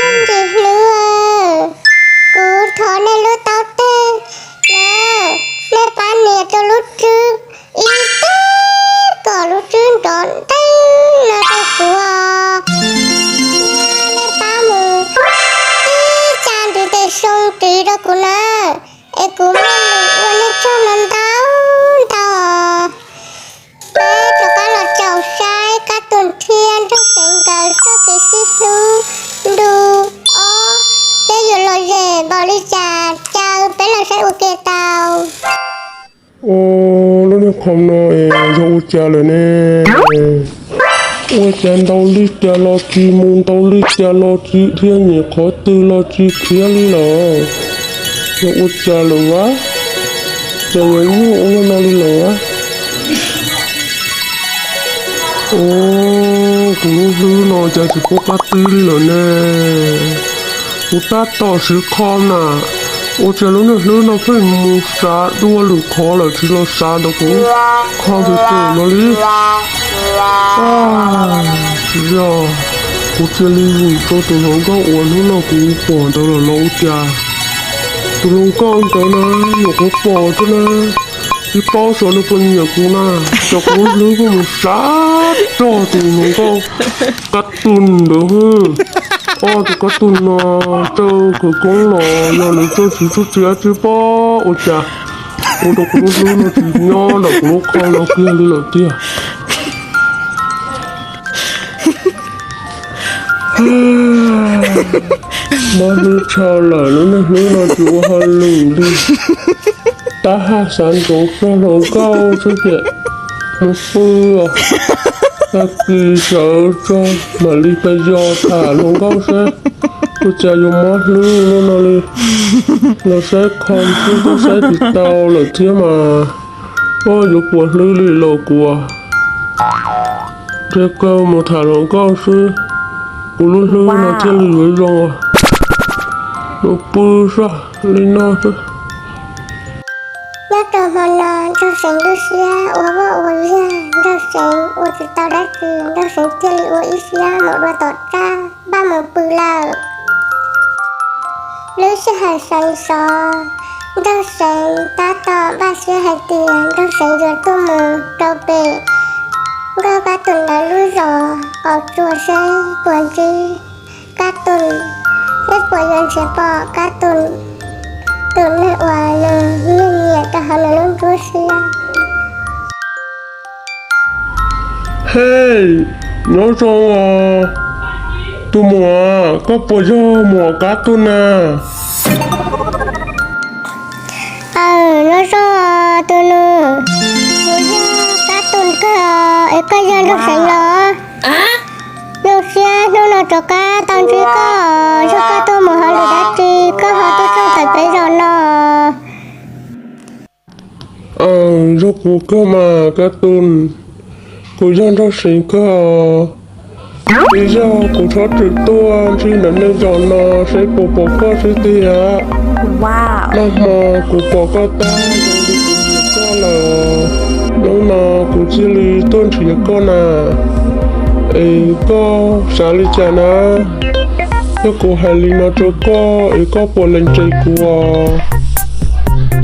Ntxim hlub, kuv thov nej lub taub teg na, nej pab nias rau lub tswb ib teg kom lub tswb nrov nteeg no rau kuv os. Thiab nej pab mus tib tsa ntiv tes xoo tiv rau kuv na, es kuv muaj lus ua nej tsaug no ntau ntau. Peb rov qab los caum saib Kab Toom thiab Nraug Xeev nkawd txoj kev sib hlub ntu ob thiab yuav lom zem npaum li cas, caw peb los saib ua ke tau. Ua, lub niag qhov no es yog ua cas lawm ne? Ua cas ntaus li cas los tsis mus, ntaus li cas los tsis dhia, nyem qhov twg los tsis khiav li lawm. Yog ua cas lawm as? Cas yuav nyuaj ua luaj no li lawm as? Ua, kuv lub hlwb no cas tsis pub qab twb li lawm ne? Kuv tab tom siv qho na, ua cas lub niag hlwb no pheej mus xav dua lwm qhov lawm tsis los xav ntawm kuv qho twg twg no li. Tsis yog, kuv cia li vwm rau tus hluas nkauj uas hnub no kuv pom ntawd lawm los ua cas. Tus hluas nkauj ntawd na, nyuam qhuav pom thiab na, tsis paub xyov nws puas nyiam kuv na, cas kuv lub hlwb pheej mus xav rog tus hluas nkauj Kab Toom ntawd. Ob, tus Kab Toom no txawj khawv koob los yog nws txawj tsis txawj txiav tsis paub ua cas, ua rau kuv lub hlwb no tsis nyob ntawm kuv lub qho no kiag li lawm tiag. Mob hlwb tshaj lawm, lub niag hlwb no tsis ua hauj lwm li. Tab haj xav ntsoov txog hluas nkauj xwb ces mus pw os. Tag kis sawv tso mam li pes yos tham hluas nkauj seb ua cas yuav mob hlwb lub no li. Los saib qho xwb twb saib tsis tau lawm thiab mas. Ua yuav puas hlwb li los kuv nrhiav kawg mus tham hluas nkauj xwb, kuv lub hlwb no thiaj li yuav zoo. Mus pw soj li no xwb. Nyob rau hmo no Nraug Xeev lub siab ua vaj ua viag, Nraug Xeev ua tsis tau dab tsi, Nraug Xeev thiaj li ua ib siab mus dua tom tsab npaj mus pw lawm. Lub sij hawm sawv ntxov, Nraug Xeev tab tom npaj siab hais tias Nraug Xeev yuav tuaj mus rau pem Nkauj Kab Toom lawv lub zos Qaum Tsua seb puas ntsib Kab Toom, seb puas yuav nrhiav pom Kab Toom, tus neeg uas nws nyiam nyiam rau hauv nws lub nruab siab. Hej, nyob zoo os tus muam, koj puas yog muam Kab Toom na? Aw, nyob zoo tus nus, kuv yog Kab Toom kawg es koj yog Nraug Xeev los? Zoo siab hnub no rov qab tau ntsib koj, yog koj tuaj mus hauj lwm dab tsi koj ho tuaj txog thaum peb zos no? Aw, yog kuv kawg mas Kab Toom, kuv yog Nraug Xeev kawg. Twb yog kuv txhob txwm tuaj ntsib ntawm nej zos no seb puas pom koj xwb tiag. Nag hmo kuv pom koj tag zoo li kuv nyiam koj lawm, hnub no kuv thiaj li tuaj nrhiav koj na. Es koj xav li cas na? Yog kuv hais li no rau koj es koj puas lees txais kuv os?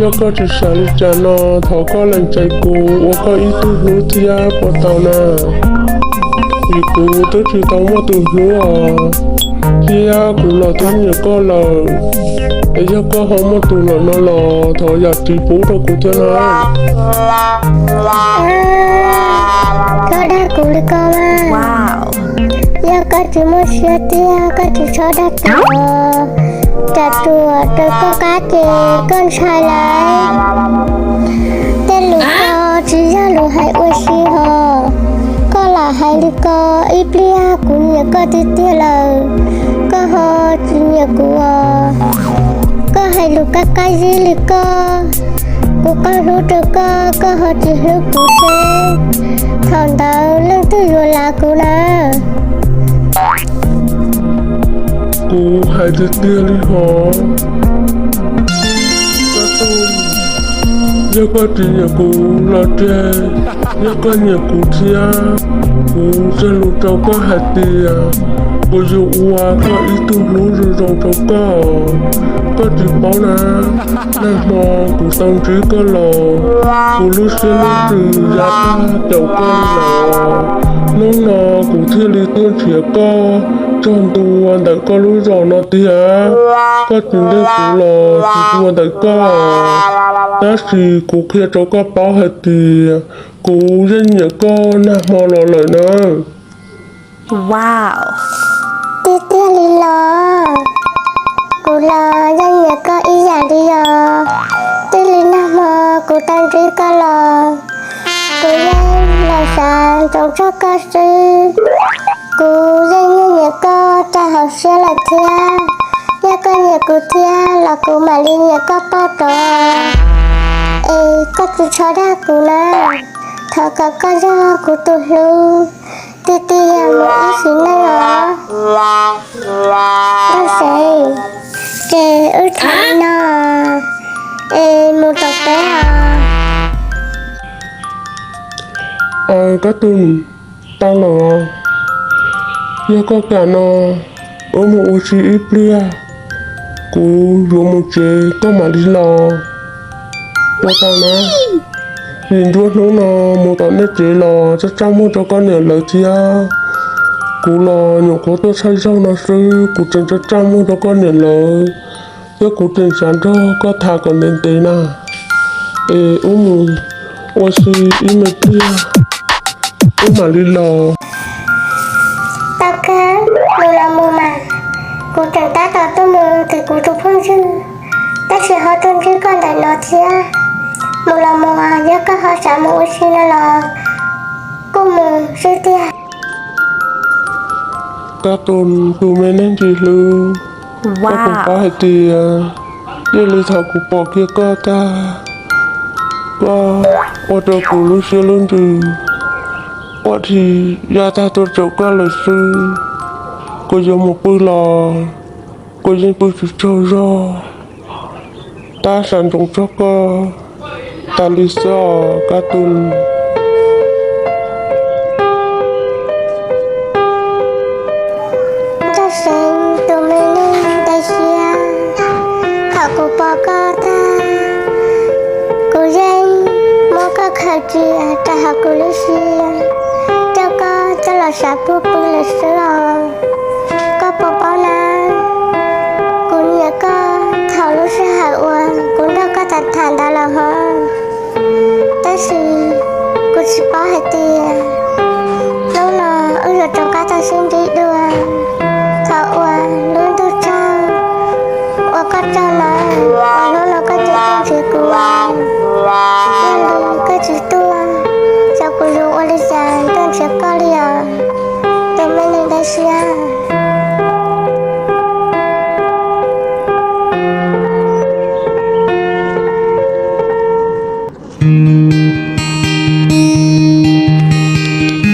Yog koj tsis xav li cas no, thov koj lees txais kuv ua koj ib tug hlub thiab puas tau na? Vim kuv twb tsis tau muaj tus hlub os, thiab kuv los twb nyiam koj lawm. Es yog koj ho muaj tus lawm no los thov zam txim pub rau kuv thiab na. Txhob dag kuv li ko mas. Yog koj tsis muaj siab tiag koj tsis txhob dag kuv. Tsam tsuas rau koj qab ces koj ntshai lawm. Tej lus ko tsis yog lus hais ua si hos. Koj lam hais li ko, ib pliag kuv nyiam koj tiag tiag lawm, koj ho tsis nyiam kuv os. Koj hais lus qab qab zib li ko, kuv qaug hlub rau koj, koj ho tsis hlub kuv seb, thaum ntawd leej twg yuav lav kuv na? Kuv hais tiag tiag li hos. Yog koj tsis nyiam kuv los tseg, yog koj nyiam kuv thiab, kuv cog lus rau koj hais tias Kuv yuav ua koj ib tug hlub zoo zoo rau koj, koj tsis paub na. Nag hmo kuv tau ntsib koj los, kuv lub siab lub ntsws ya tag caum koj li lawm. Hnub no kuv thiaj li tuaj nrhiav koj txog ntua ntawm koj lub zos no tiag. Koj tsis ntseeg kuv los tsis ua ntawm koj, tab sis kuv qhia rau koj paub hais tias kuv yeej nyiam koj nag hmo los lawm na. Tiag tiag li los, kuv los yeej nyiam koj ib yam li os. Txij li nag hmo kuv tau ntsib koj los, kuv yeej los xav ntsoov txog koj xwb. Kuv yeej nyiam koj rau hauv siab lawm thiab. Yog koj nyiam kuv thiab los kuv mam li nyiam koj pauj rov, es koj tsis txhob dag kuv na. Thov kom koj yog kuv tus hlub tiag tiag mus ib sim neej os. Npawg Xeev, ces wb tham li no es mus tom teb os. Aws, Kab Tun, tau lawm os. Yog koj kam no, wb mus ua si ib pliag, kuv yuav mus tsev koj mam li los. Ua tau na, vim nruab hnub no mus tom nej tsev los txaj txaj muag rau koj niam lawv thiab. Kuv los nyuam qhuav tuaj txhawj zaug no xwb, kuv tseem txaj txaj muag rau koj niam lawv, thiab kuv tseem xav nrog koj tham kom ntev ntev na. Es wb mus ua si ib me pliag, wb mam li los. Tau kawg, mus los mus mas. Kuv tseem tab tom tuaj mus tim kuv tus phooj ywg, tab sis ho tuaj ntsib koj ntawm no thiab. Mus los mus, yog koj ho xav mus ua si no los kuj mus xwb tiag. Kab Tun, tus me neeg ntxim hlub, koj puas paub hais tias txij li thaum kuv pom kiag koj tag, koj ua rau kuv lub siab lub ntsws quaj dhi ya tag tuaj caum koj lawm xwb. Kuv yuav mus pw los kuv yeej pw tsis tsaug zog, tab xav ntsoov txog koj tas li xwb os Kab Tun. Npawg Xeev, tus me neeg ntawd siab, thaum kuv pom koj tag, kuv yeej muab koj khaws cia rau hauv kuv lub siab, coj koj coj los sav puag pw lawm xwb os. Koj puas paub na, kuv nyiam koj thaum lub sij hawm uas kuv nrog koj tham tham ntawd los hov. Tab sis kuv tsis paub hais tias hnub no wb yuav rov qab tau sib ntsib dua, thaum uas lub ntuj tsaug uas koj tsaug lawm, uas hnub no koj tseem tuaj nrhiav kuv, yog li koj tsis tuaj, xyov kuv yuav ua li cas tuaj nrhiav koj li os, tus me neeg dab siab.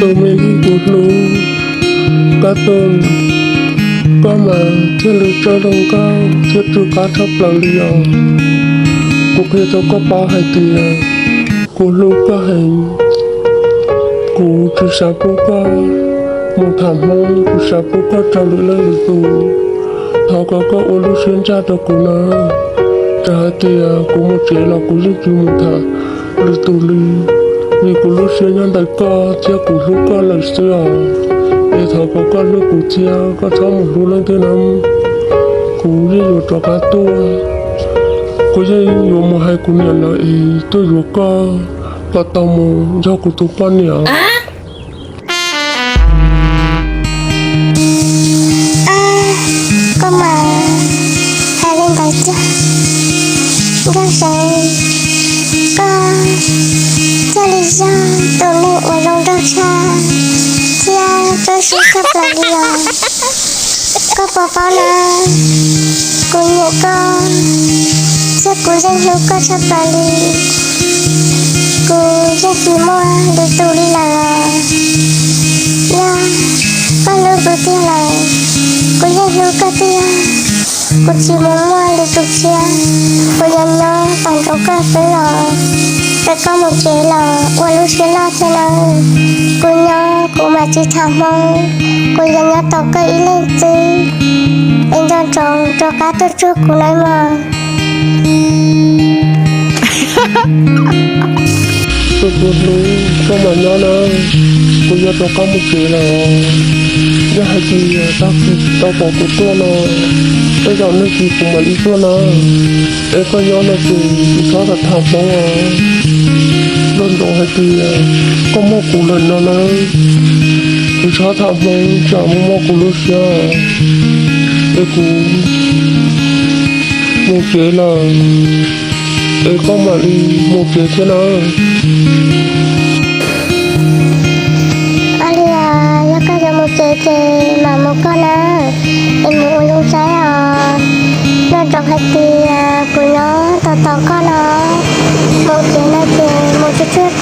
Tus me neeg kuv hlub, Kab Tun, koj mas thiaj li txawj zoo nkauj thiab tsw qab tshaj plaws li os. Kuv qhia rau koj paub hais tias kuv hlub koj heev. Kuv tsis xav pub koj mus tham Hmoob, kuv xav pub koj raug lwm leej lwm tus. Thov kom koj ua lub siab ntsaj rau kuv na. Txawm hais tias kuv mus tsev los kuv yeej tsis mus tham lwm tus li, vim kuv lub siab nyob ntawm koj thiab kuv hlub koj lawm xwb os. Es thov kom koj hlub kuv thiab koj txhob mus hlub leej twg na. Kuv yeej yuav rov qab tuaj, kuv yeej yuav mus hais kuv niam lawv es tuaj yuav koj kom tau mus yog kuv tus poj niam. Koj mas hais li ntawd tiag. Npawg Xeev, koj thiaj li yog tus neeg uas zoo nraug tshaj thiab txawj siab tshaj plaws li os. Koj puas paub na, kuv nyiam koj thiab kuv yeej hlub koj tshaj plaws li. Kuv yeej tsis muaj lwm tus li lawm. Yog koj hlub kuv tiag lawm, kuv yeej hlub koj tiag. Kuv tsis mus muaj lwm tus tshiab, kuv yuav nyob tos ntsoov koj xwb os. Es koj mus tsev los ua lub siab loj thiab nawb. Kuv nyob kuv mam tsis tham hmoob, kuv yuav nyob tos koj ib leeg xwb, es nco ntsoov rov qab tuaj tsuag kuv nawb mog. Tus tub hlub, koj mam nyob nawb, kuv yuav rov qab mus tsev lawm. Yog hais tias tag kis tsis tau pom kuv tuaj no, tej zaum nag kis kuv mam li tuaj na. Es koj nyob no ces tsis txhob tham hmoob os. Luag ntuas hais tias koj muaj kuv lawm no nawb, tsis txhob tham hmoob tsam muaj muaj kuv lub siab. Es kuv mus tsev lawm, es koj mam li mus tsev thiab nawb. Ua li, yog koj yuav mus tsev ces mam mus koj nawb, es mus ua zoo saib os. Nco ntsoov hais tias kuv nyob tos tos koj no, mus tsev no ces mus tsuag tsuag